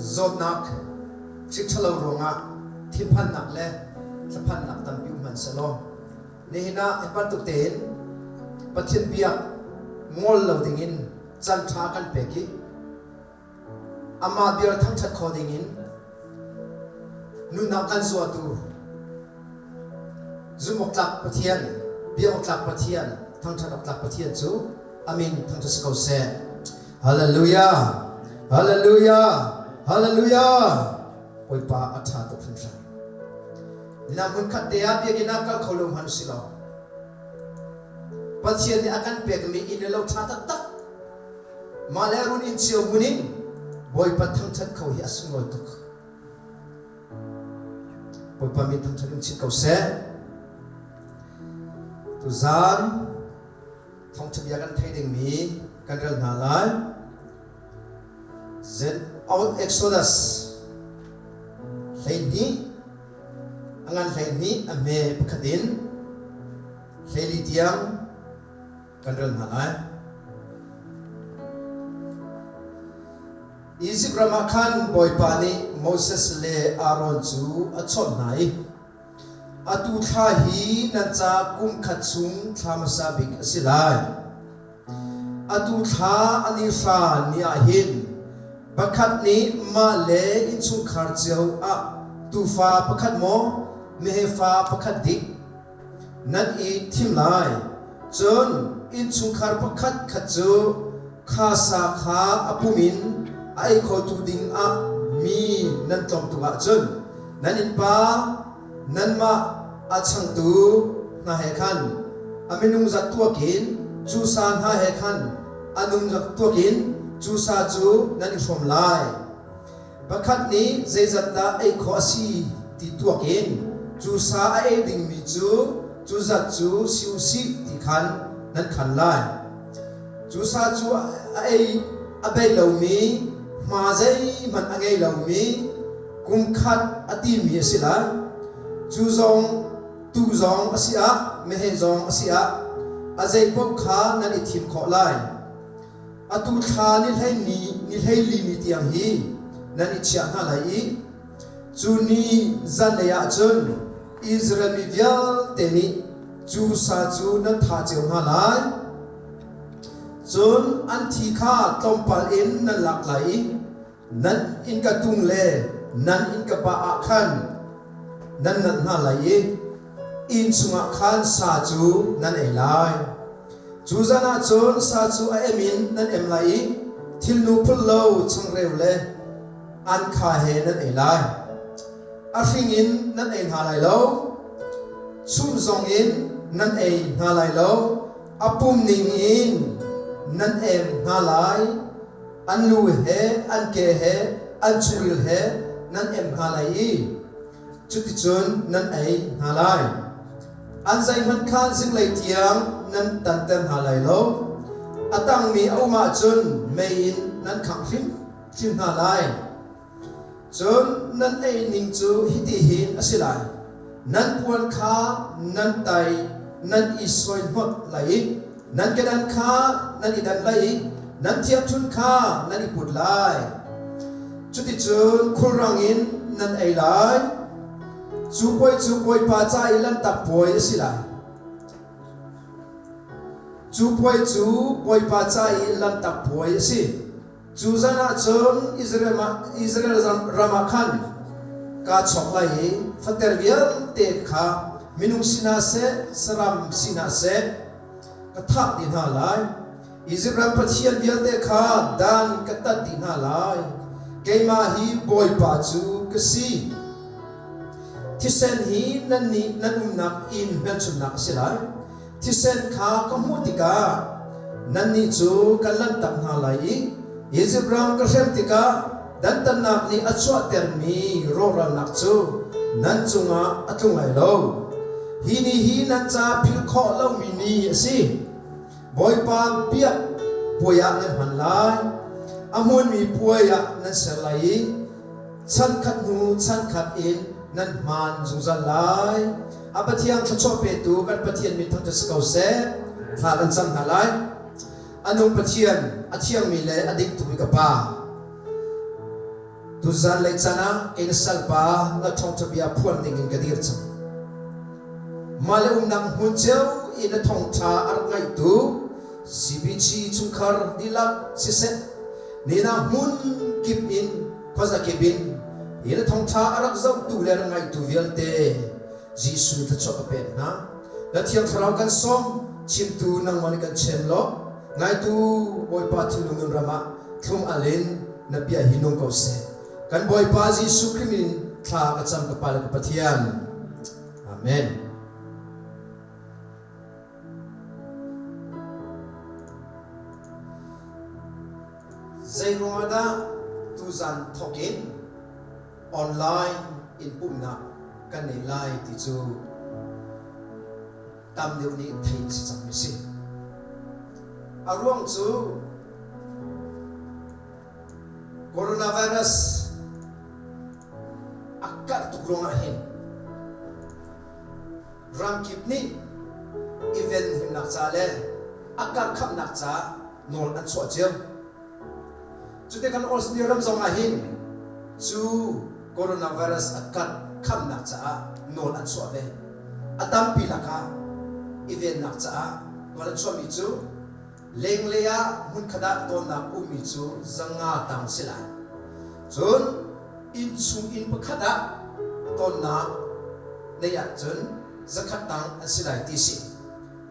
Zawtnak hrik ṭhalo ruangah thinphannak le thlaphannak tampi um hmanhsehlaw nihin ah hi bantuk tein Pathian biak ngol lo dingin caan ṭha kan pek i amah bia thangṭhat kho dingin nunnak kan zuatu zumhawktlak Pathian, biak awktlak Pathian, thangṭhat awktlak Pathian cu amin thangṭhat si ko seh. Hallelujah! Hallelujah! Hallelujah! Bawipa a ṭha tuk hringhran. Nina hmunkhat te ah biakinn ah kal kho lo hmanh usih law Pathian nih a kan pekmi inn le lo ṭha taktak mah le run inn cio hmun in Bawipa thangṭhat kho hi a sunglawi tuk. Bawipa min thangṭhat in chin ko seh. Tuzaan thawngṭha bia kan theih dingmi kan rel hna lai. Zen Exodus 12 a ngan 12 a hme pakhat in 14 tiang kan rel hna lai. Izipt ram ah khan Bawipa nih Moses le Aaron cu a chawnh hna i, Atu thla hi nan ca kum khat chung thla hmasa bik a si lai. Atu thla a ni hra ni ah hin pakhat nih mah le innchungkhar cio ah tuufa pakhat maw meheh fa pakhat dik nan i thim lai. Cun innchungkhar pakhat khat cu kha sa kha a pum in a ei khotu ding ah mi nan tlawm tuk ahcun nan innpa nanmah a changtu hna he khan a minung zat tuak in cu sa hna he khan a nung zat tuak in cu sa cu nan i hrawm lai. Pakhat nih zeizat dah ei khawh a si ti tuak in cu sa a ei dingmi cu cu zat cu si u sih ti khan nan khan lai. Cu sa cu a ei a bei lomi, hma zeihmanh a ngei lomi, kum khat a timi a si lai. Cu zong tuu zong a si ah, meheh zong a si ah, a zei paoh kha nan i thim khawh lai. Atu thla ni hleini ni hleili ni tiang hi nan i chiah hna lai i cu ni zanlei ah cun Israel mi vialte nih cu sa cu nan thah cio hna lai. Cun an thi kha tlawmpal in nan lak lai i nan innka tung le nan innka pa ah khan nan nalh hna lai i inn chungah khan sa cu nan ei lai. Cu zan ah cun sa cu a em in nan em lai i thilnu phulh lo changreu le ankha he nan ei lai. A hring in nan ei hna lai lo, chum zong in nan ei hna lai lo, a pum ning in nan em hna lai. An lu he, an ke he, an chungril he nan em hna lai i cuticun nan ei hna lai. An zeihmanh kha zinglei tiang nan tanter hna lai lo. A tangmi a um ahcun mei in nan khangh hrimhrim hna lai. Cun nan ei ning cu hitihin a si lai: nan puan kha nan tai nan i sawihnawt lai i nan kedan kha nan i dan lai i nan thiangṭhunh kha nan i put lai. Cuticun khulrang in nan ei lai. Cu puai cu Bawipa ca i Lanhtak Puai a si lai. Cu puai cu Bawipa ca i Lanhtak Puai a si. Cu zan ah cun Israel ram ah khan kaa chawk lai i fater vialte kha minung sinah seh, saram sinah seh, ka thah dih hna lai. Izipt ram pathian vialte kha dan ka tat dih hna lai. Keimah hi Bawipa cu ka si. Thisen hi nannih nan umnak inn hmelchunhnak a si lai. Thisen kha ka hmuh tikah nannih cu kan lanhtak hna lai i Izipt ram ka hrem tikah dantatnak nih a chuahtermi rawhralnak cu nan cungah a tlung lai lo. Hi ni hi nan ca philh khawh lomi ni a si. Bawipa biak puai ah nan hman lai. A hmunmi puai ah nan ser lai i chankhat hnu chankhat in nan hmaan zungzal lai. A Pathian thluachuah petu kan Pathian min thangṭhat si ko seh. Thla kan cam hna lai. A nung Pathian, a thiangmi le a dik tukmi ka Pa. Tuzan lei caan ah kei na salpa na thawngṭha bia phuan dingin ka dir cang. Mah le umnak hmun cio i na thawngṭha a rak ngaihtu CBC chungkhar dihlak siseh, nina hmun kip in khuazakip in hi na thawngṭha a rak zohtu le a rak ngaitu vialte Jesuh thluachuah ka pek hna. Na Thiang Thlarau kan sawm, chimtu nangmah nih kan chem law, ngaitu Bawipa thinlung nun ram ah thlum al in na bia hi nung ko seh. Kan Bawipa Jesuh Khrih min thla ka cam ka Pa le ka Pathian. Amen. Zei ruangah dah tuzan thawk in online in pumhnak kan nei lai ti cu tam deuh nih theih a si cangmi si. A ruang cu coronavirus a karh tuk ruangah hin ramkip nih i venhimnak ca le a karh khamnak ca nawl an chuah cio. Cuti kan Australia ram zong ah hin cu coronavirus a karh khamnak caah nawl an chuah ve. A tampi lakah i vennak caah nawl an chuahmi cu lenglei ah hmunkhat ah tawnnak ummi cu 500 tang si lai. Cun innchung inn pakhat ah tawnnak nei ahcun 100 tang an si lai ti si.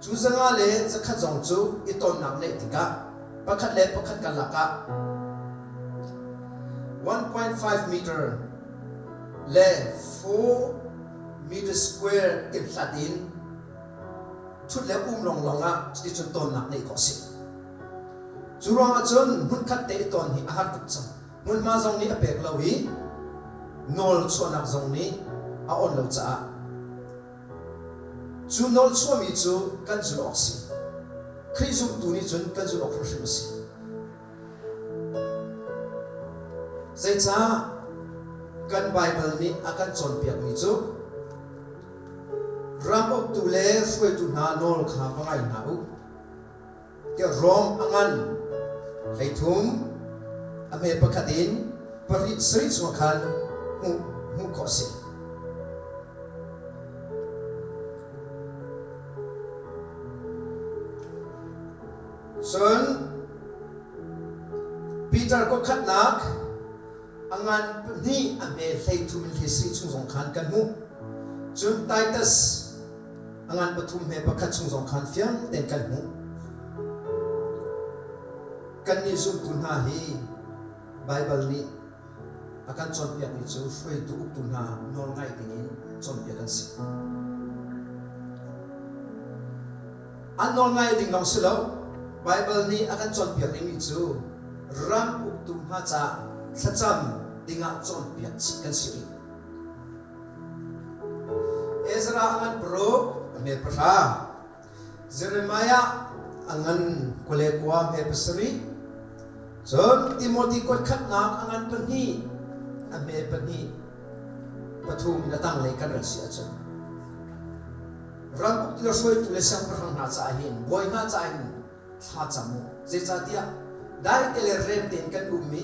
Cu 500 le 100 zong cu i tonnak neih tikah pakhat le pakhat karlak ah 1.5 meter le 4 meter square in hlat in ṭhut le um lawnglawng ah cuticun tonnak neih khawh a si. Cu ruangah cun hmunkhat te i ton hi a har tuk cang. Hmunhma zong nih a pek lo i nawl chuahnak zong nih a on lo caah Cu nawl chuahmi cu kan zulh awk si. Khrih zumtu nih cun kan zulh awk hrimhrim a si. Zeicah kan Baibal nih a kan cawnpiakmi cu ram uktu le hruaitu hna nawl kha va ngai hna u. Tiah Rom a ngan 13 a hme pakhat in pahnih sarih chungah khan hmuh hmuh khawh a si. Cun Peter kuakhatnak a ngan pahnih a hme 13 in 17 chung zong khan kan hmuh. Cun Titus a ngan pathum hme pakhat chung zong khan fiang tein kan hmuh. Kannih zumtu hna hi Baibal nih a kan cawnpiakmi cu hruaitu uktu hna nawlngaih dingin cawnpiak kan si. An nawlngai ding lawng si lo, Baibal nih a kan cawnpiak rihmi cu ram uktu hna caah thlacam dingah cawnpiak chih kan si rih. Ezra a ngan paruk, a hme pahra. Jeremiah a ngan 22 hme pasarih. Cun Timothy kuat khatnak a ngan pahnih, a hme pahnih, pathum in a tanglei kan rel si ahcun ram uktu le hruaitu le siangpahrang hna caah hin bawi hna caah hin thla cam u. Zeicahtiah dai te le rem tein kan ummi,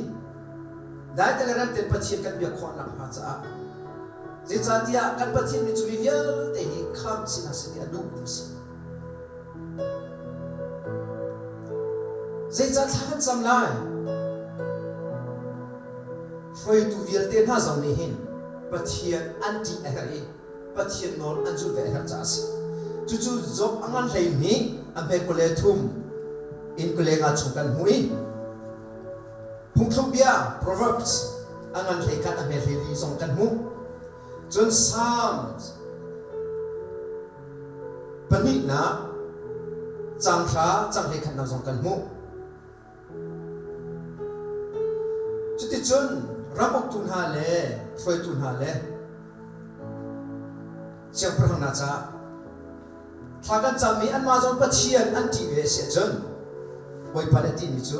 dai te le rem tein Pathian kan biak khawh nakhnga caah zeicahtiah kan Pathian nih cu mi vialte hi khamh si hna seh ti a duh ti a si. Zeicah thla kan cam lai? Hruaitu vialte hna zong nih hin Pathian an ṭih a herh i Pathian nawl an zulh ve a herh caah a si. Cucu Job a ngan 12 a hme 23 in 25 chung kan hmuh i Phungthluk bia Proverbs a ngan 21 a hme 14 zong kan hmuh. Cun Psalms pahnihnak cang hra cang 11nak zong kan hmuh. Cuticun ram uktu hna le hruaitu hna le siangpahrang hna caah thla kan cammi anmah zong Pathian an ṭih ve a si ahcun Bawipa nih a timi cu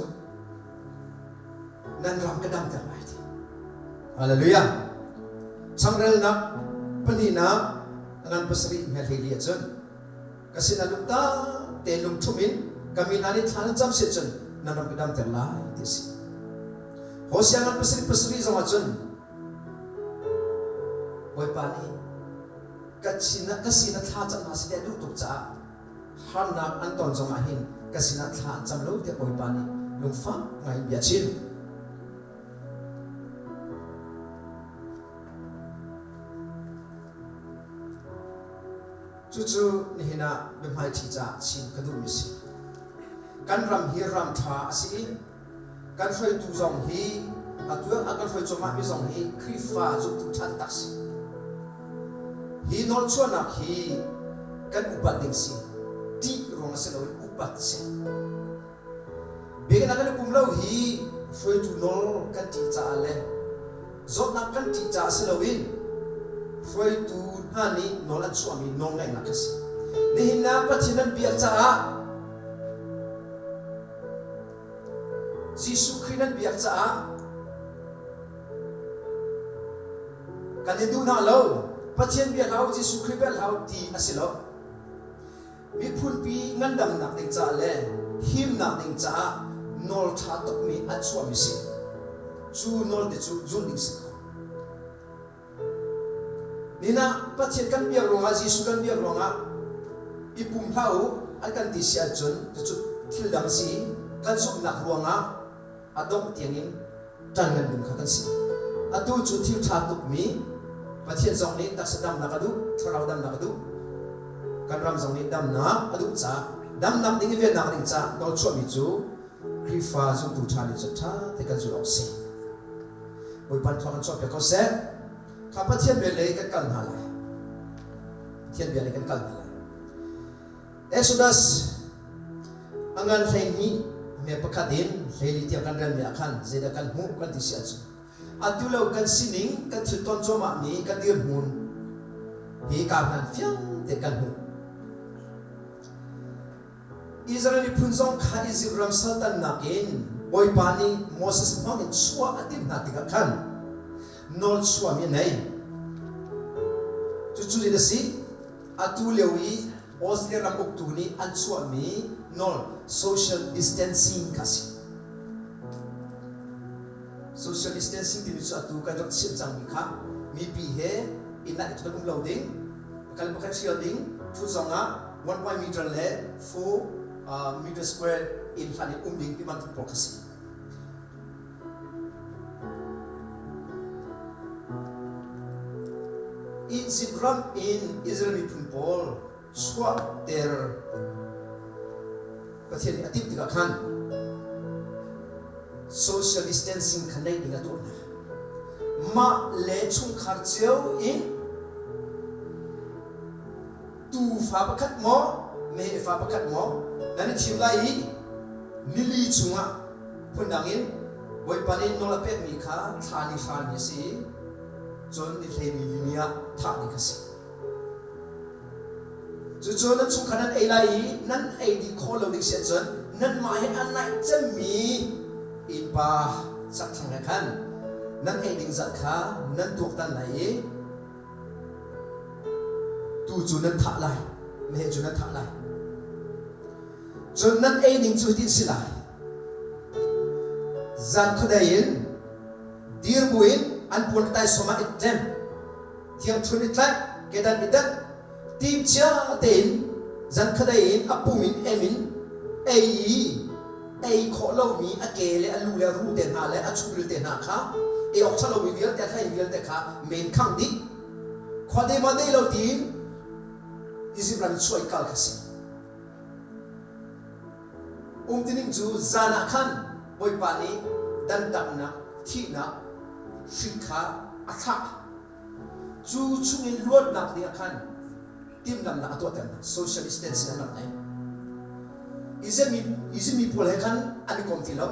nan ram ka damter lai ti. Hallelujah. Changrelnak pahnihnak a ngan pasarih hme 14 ahcun ka sinah lungtak tein lungṭhum in ka mi hna nih thla nan cam si ahcun nan ram ka damter lai ti a si. Hosea ngan pasarih pasarih zongah cun Bawipa nih ka sinah ka sinah thla cam hna seh ti a duh tuk caah harnak an ton zongah hin ka sinah thla an cam lo tiah Bawipa nih lungfak ngai in bia a chim. Cucu nihin ah biahmaiṭhi caah chim ka duhmi a si. Kan ram hi ram ṭha a si i kan hruaitu zong hi atu a kan hruai cuahmahmi zong hi Khrihfa zumtu ṭha taktak si. Hi nawlchuahnak hi kan upat ding si. Ṭih ruang a si loin upat si. Biakinn ah kan i pum lo hi hruaitu nawl kan ṭih caah le zawtnak kan ṭih caah si loin hruaitu hna nih nawl an chuahmi nawlngaihnak a si. Nihin ah Pathian nan biak caah Jesuh Khrih nan biak caah kan in duh hna lo. Pathian bia hlah u, Jesuh Khrih bia hlah u ti a si lo. Miphunpi ngandamnak ding caah le himnak ding caah nawl ṭha tukmi an chuahmi si. Cu nawl te cu zulh ding si ko. Nihin ah Pathian kan biak ruangah Jesuh kan biak ruangah i pum hlah u an kan ti si ahcun cucu thil dang si kan zumhnak ruangah a dongh tiangin ṭan ngan ding kha kan si. Atu cu thil ṭha tukmi Pathian zong nih taksa damnak a duh, thlarau damnak a duh. Kan ram zong nih damnak a duh caah damnak ding i vennak ding caah nawlchuahmi cu Khrihfa zumtu ṭha nih cun ṭha te kan zulh awk si. Bawipa thawng kan chuahpiak ko seh. Kha Pathian bia lei kan kal hna lai. Pathian bia lei kan kal hna lai. Exodus a ngan 12 me pakhat in 14 tiang kan relmi ah khan zeidah kan hmuh kan ti si ahcun atu lo kan sining kan thil ton cuahmahmi kan dirhmun hi ka hlan fiang te kan hmuh. Israel miphun zong kha Izipt ram saltannak in Bawipa nih Moses hmang in chuah a timh hna tikah khan nawl chuahmi a nei. Cucu zeidah a si? Atu lio i Australia ram uktu nih an chuahmi nawl social distancing kha a si. Social distancing timi cu atu kan rak chim cangmi kha mipi he inn ah i thon um lo ding, pakhat le pakhat hrial ding, thut zong ah 1 meter le 4 meter square in hlan in um ding ti bantuk pawl kha si. Egypt ram in Israel miphun pawl chuahter Pathian nih a timh tikah khan social distancing kha neih ding a tuah hna. Mah le chungkhar cio in tuufa pakhat maw meheh fa pakhat maw nan i thim lai i nili chungah phundang in Bawipa nih nawl a pekmi kha thla ni hra ni a si i cun ni hlei ni li ni ah thah ding kha si. Cucu nan chungkhar nan ei lai i nan ei dih khawh lo ding si ahcun nanmah he a naih cemmi innpa chakthlang he khan nan ei ding zat kha nan tuaktan lai i tuu cu nan thah lai, meheh cu nan thah lai. Cun nan ei ning cu hitin si lai. Zan khuadei in dir buin an puan taisawm ah i tlem. Thiangṭhun i tlaih, kedan i danh, timcia tein zankhadei in a pum in em in ei i ei khawh lomi a ke le a lu le a ruh te hna le a chungril te hna kha ei awk ṭha lomi vialte a hlei vialte kha men khang dih. Khua dei maw dei lo tiin Izipt ram chuah i kal kha si. Umtining cu zan ah khan Bawipa nih dantatnak thihnak hrik kha a thlah. Cu chungin luatnak ding ah khan timhlamhnak a tuahter hna. Social distancing an rak ngei. Israel mi pawl he khan an i kom ti lo.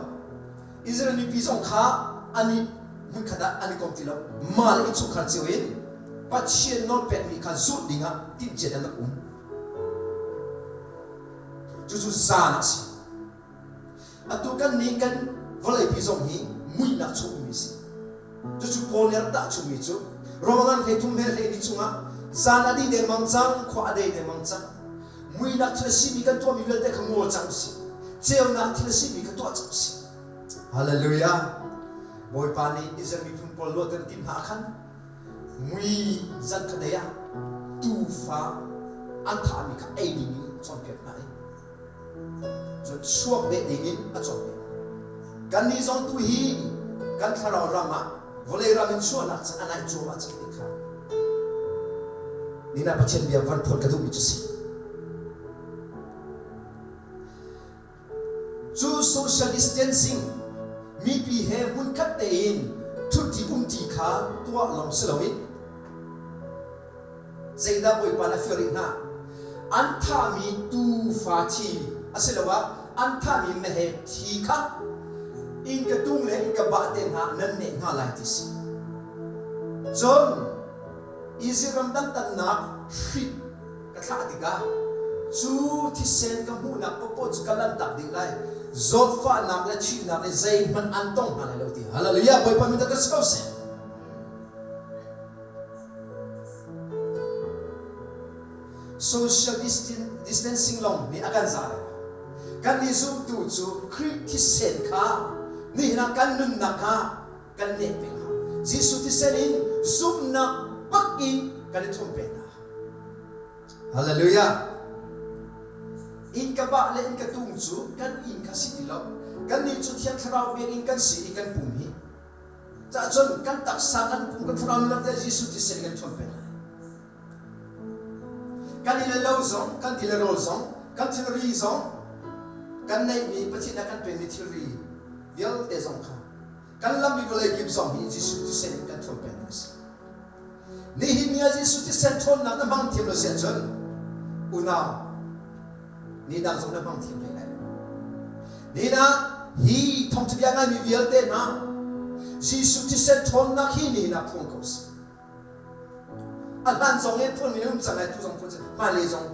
Israel mipi zong kha an i hmunkhat ah an i kom ti lo. Mah le innchungkhar cio in Pathian nawlpekmi kha zulh ding ah timhcia an rak um. Cucu zan a si. Atu kan nih kan vawleipi zong hi muihnak chung ummi si. Cucu Paul nih a rak tahchunmi cu Roman 13 he 12 chungah zan a dih dengmang cang, khua a dei dengmang cang. Muihnak thil a simi kan tuahmi vialte kha ngol cang usih. Ceunak thil a simi kha tuah cang usih. Hallelujah. Bawipa nih Israel miphun pawl luatter a timh hna ah khan mui zankhatei ah tuufa an thahmi kha ei ding in a cawnpiak hna i cun chuak beh ding in a cawnpiak hna. Kannih zong tu hi kan thlarau ram ah vawlei ram in chuahnak caan a naih cuahmah cang ti kha nina Pathian bia van phuan ka duhmi cu si. Cu social distancing mipi he hmunkhat tein ṭhutṭi umṭi kha tuah lawng si loin zeidah Bawipa na fial rih hna? An thahmi tuufa thi asiloah an thahmi meheh thi kha innka tung le innka bah te hna nan neh hna lai ti si. Cun Izipt ram dantatnak hrik ka thlah tikah cu thisen ka hmuhnak paohpaoh cu ka lanhtak dih lai. Zawtfahnak le thihnak nih zeihmanh an tong hna lai lo ti. Hallelujah! Bawipa min ka si ko seh. Social distancing lawng nih a kan za lai lo. Kan nih zumtu cu Khrih thisen kha nihin ah kan nunnak kha kan neh peng hau. Jesuh thisen in zumhnak bak in kan i thum peng hna. Hallelujah! Inn ka bah le inn ka tung cu kan inn kha si ti lo. Kannih cu Thiang Thlarau biakinn kan si i kan pum hi. Cahcun kan taksa, kan pum, kan thlarau nunnak te Jesuh thisen kan thuam peng lai. Kan i le lo zong, kan ti le rawl zong, kan thilri zong, kan neihmi Pathian a kan pekmi thilri vialte zong kha kan lammi vawlei kip zong hi Jesuh thisen in kan thuam peng ding a si. Nihin ni ah Jesuh thisen ṭhawnnak na hmang thiam lo si ahcun unau ni dang zong na hmang thiam hlei lai lo. Nihin ah hi thawngṭha bia ngaimi vialte hna Jesuh thisen ṭhawnnak hi nihin ah phuang ko sih. A hlan zong i phuanmi na um cang lai tu zong phuan hmailei zong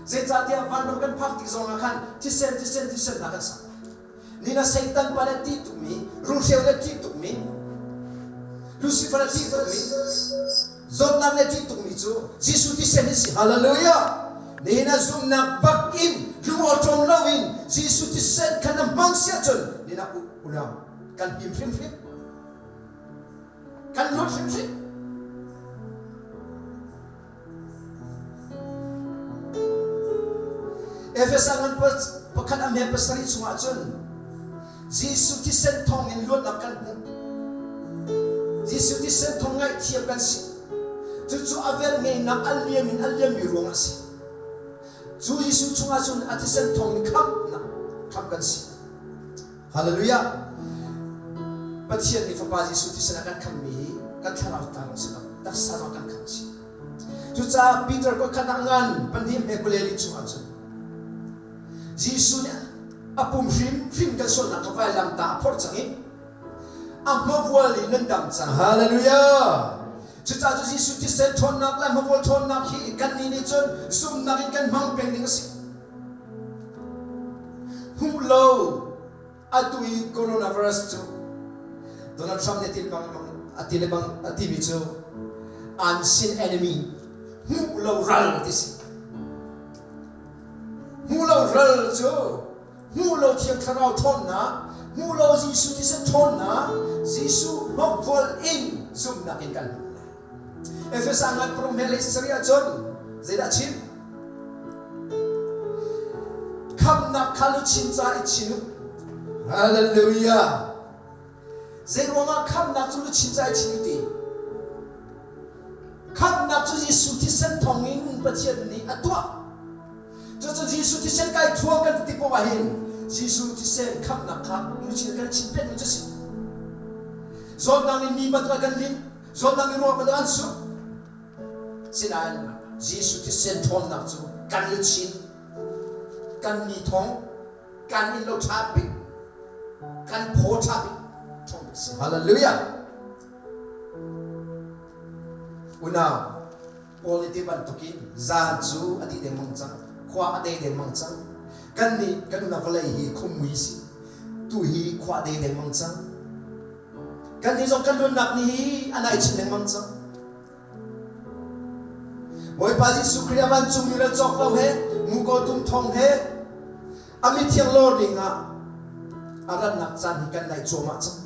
zeicahtiah vanram kan phak tik zong ah khan thisen thisen thisen hna kan sak Nina Satan pa le ṭih tukmi, rulhreu le ṭih tukmi, Lucifer le ṭih tukmi, zawtnak le ṭih tukmi cu Jesuh thisen hi si. Hallelujah! Nihin ah zumhnak bak in lung awṭawm loin Jesuh thisen kha na hman si ahcun nina unau kan him hrimhrim. Kan lut hrimhrim. Efesa ngan pakhat a hme pasarih chungah cun Jesuh thisen thawngin luatnak kan hmuh. Jesuh thisen thawng ngaihthiam kan si. Cucu a velngeihnak a liam in a liammi ruangah a si. Cu Jesuh chungah cun a thisen thawng in khamhnak khamh kan si. Hallelujah! Pathian nih Fapa Jesuh thisen a kan khamhmi hi kan thlarau ta lawng si lo, taksa zong kan khamh chih. Cucaah Peter kuatkhat ah ngan pahnih hme kuleli chungah cun Jesuh nih a pum hrimhrim kan sualnak kha vailam ta a phorh cang i a hmavual in nan dam cang. Hallelujah! Cucaah cu Jesuh thisen ṭhawnnak le hmavual ṭhawnnak hi kannih nih cun zumhnak in kan hmang peng ding a si. Hmuh lo atu i coronavirus cu Donald Trump nih a ti bang a ti le bang a timi cu unseen enemy hmuh lo ral ti si. Hmuh lo ral cu hmuh lo Thiang Thlarau ṭhawnnak, hmuh lo Jesuh thisen ṭhawnnak, Jesuh hnawkvual in zumhnak in kan hmuh lai. Efesa ngan paruk hme le sarih ahcun zeidah a chim? Khamhnak kha luchin ca i chin u. Hallelujah! Zeiruangah khamhnak cu luchin ca i chin u ti? Khamhnak cu Jesuh thisen thawngin Pathian nih a tuah. Cucu Jesuh thisen kai thuang kan ti poah ahhin Jesuh thisen khamhnak kha luchin kan chin pek mi cu si. Zawtnak nih mi bantuk a kan linh. Zawtnak nih ruah bantuk an suk. Sinain Jesuh thisen ṭhawnnak cu kan luchin, kan mi thong, kan innlo ṭha bik, kan phaw ṭha bik ṭhawng bik si. Hallelujah! Unau, Paul nih ti bantukin zan cu a dih dengmang cang, khua a dei dengmang cang. Kan nih kan unau vawlei hi khuamui si. Tu hi khua a dei dengmang cang. Kannih zong kan nunnak ni hi a nai chin lengmang cang. Bawipa Jesuh Khrih a vancungmi ral cawk lo he, muko tum thong he, a mithiang lawr ding ah a rannak caan hi kan naih cuahmah cang.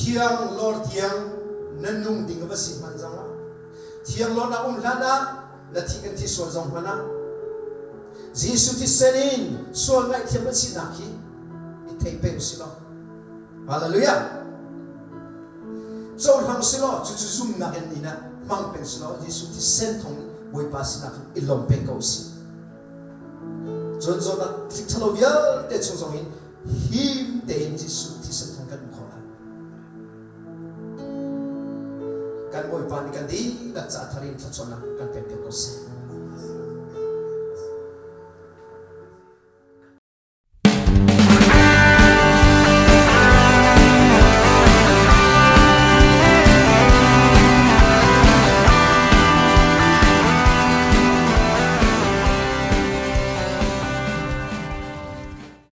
Thiang lor tiang na nung ding a va si hmanh zongah thiang lornak um hlan ah na thi kan thi sual zong hmanh ah Jesuh thisen in sual ngaihthiam kan sinak hi i thei peng si law. Hallelujah! Cohlang si law cucu zumnak in inn ah hmang peng si law Jesuh thisen thawng in Bawipa sinah khan i lawm peng ko usih. Cun zawtnak thlik ṭhalo vialte chung zong in him tein Jesuh thisen thawng kan um khawh lai. Kan Bawipa nih kan dihlak ca thar in thluachuahnak kan pek piak ko seh.